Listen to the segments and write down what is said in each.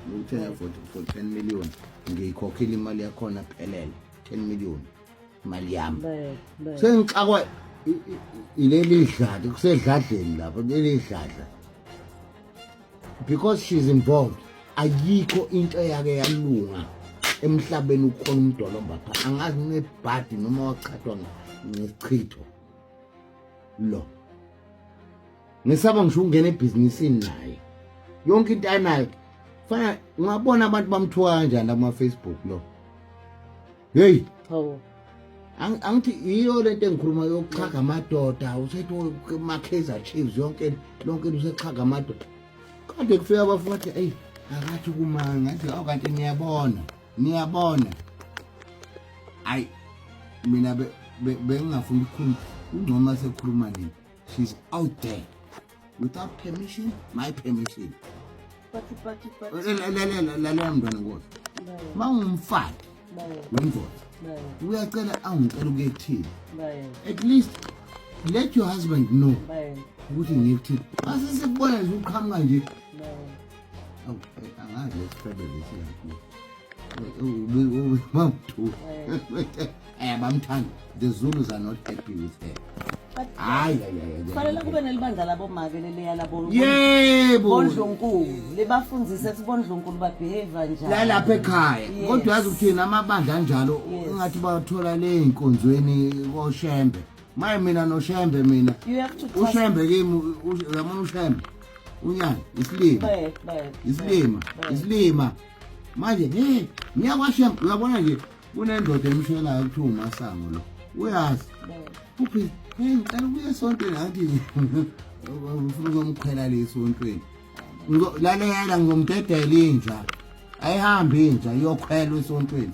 Ngikuthenga for 10 million, ngiyikhokhile imali yakhona phelele, 10 million imali yami. Sengixakwa ileli dladla, kusedladleni lapho leli dladla, because she's involved. Ayikho into eyake yalunga emhlabeni. Ukhona umdolomba pha, angazi unebhadi noma wachathwa ngesichitho lo. Ngisaba ngisho ukungena ebhizinisini naye, yonke into anayo fana. Ungabona abantu bamthuka kanjani kuma-Facebook lo. Heyi. Hawu. Angithi yiyo lento engikhuluma yokuxhaga amadoda, usethi ma-Kaizer Chiefs, yonke lonke into usexhaga amadoda. Kade kufika abafuthi, eyi, akathi kumanga ngathi, awu, kanti niyabona, niyabona. Ayi, mina bengingafuni ukukhuluma, kungcono sekhuluma nini. She's out there without permission, my permission. But Lalela, lalela, mntwana nkosi, ma ungumfati wendoda, uyacela, awungicela ukuye kuthini, at least let your husband know ukuthi ngiye kuthini. Mase sikubona nje uqhamuka nje. Awu, angazi lesifebe lesi lapho bamthu, bamthanda. The Zulus are not happy with her. Hayi, hayi, hayi. Kufanele kube nelibandla labomake leliya labo Yebo. Bondlunkulu, libafundzise ukuthi bondlunkulu babehave njani. La lapha ekhaya. Kodwa yazi ukuthini, amabandla anjalo engathi bathola le inkonzweni koShembe. Maye, mina noShembe, mina You have to trust. uShembe kimi, uyabona uShembe unyana isilima. Isilima. Isilima manje. Hey, ngiyakwashembe, uyabona nje kunendoda emshelayo kuthiwa uMasango lo, uyazi uphi. Hey, ngicela ukuya esontweni, ngathi ufuna ukumkhwela le esontweni. Lalela, ngizomdedela inja, ayihambi inja iyokhwelwa esontweni.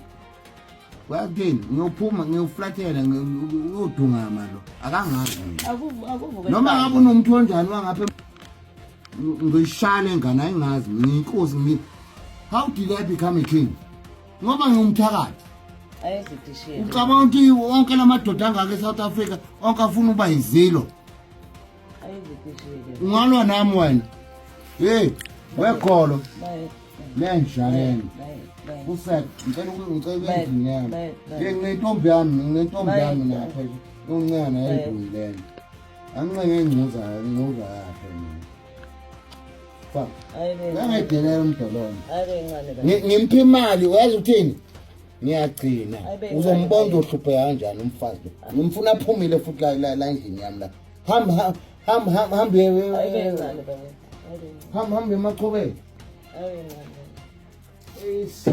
Kwakuthini, ngiyophuma ngiyoflathela, uyodungama lo, akangazi mina. Akuvuke. Noma ngabe unomuntu onjani wangapha, ngishaya lengane, ayingazi mina ngiyinkosi. How did I become a king? Ngoba ngiwumthakathi. Ayizidishile. Ucabanga ukuthi wonke la madoda angaka e-South Africa onke afuna ukuba yizilo? Ayizidishile. Ungalwa nami wena? Hey, wekholo lenja lena. Usek, ngicela endlini yami. Nginentombi yami, nginentombi yami lapha uncane endlini lena. Anginqenge ingcuza, ingcuza yakhe mina. Fa. Ngangedelela umdolomba. Ngimphi imali, uyazi ukuthini? Ngiyagcina. Uzombona uzohlupheka kanjani umfazi lo. Ngimfuna aphumile futhi la la endlini yami la. Hamba, hamba, hamba, hamba, hamba, hamba emachobeni. Is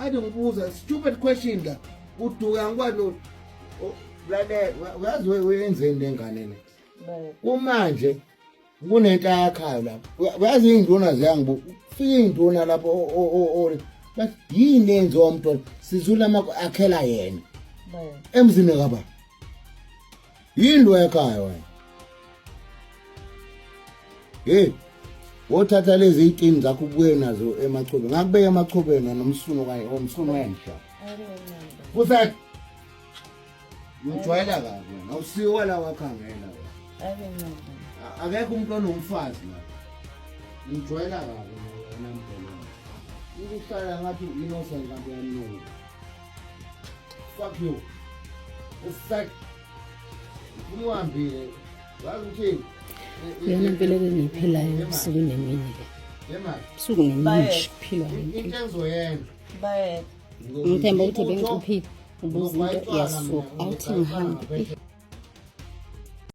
ade ngibuza stupid question la. Uduka ngikwazi lalela, uyazi wenzeni lengane le. Kumanje kunento ayakhayo lapho. Uyazi iy'nduna ziyangibu, fika iy'nduna lapho, bathi yini enziwa umntwana sizula akhela yena emzini kaba yini lo ekhaya wena. Hey, wothatha lezi iy'tini zakho ubuye nazo emachobeni, ngakubeka emachobeni nomsuno kanye omsuno wenhla futhi ngijwayela kabi wena, awusiwo la wakhangela wena. Akekho umuntu onomfazi la, ngijwayela kabi wena mbhelo, ukuhlala ngathi u-innocent kanti uyanuka. Fuck you, ufuck, ufuna uhambile, wazi ukuthini? Iyona impilo engiyiphilayo ubusuku nemini le, ubusuku nemini nje kuphilwa le into mpilo. Engizoyenza. Ngithemba ukuthi bengicuphile, ubuza into iyasuka, awuthi ngihambe.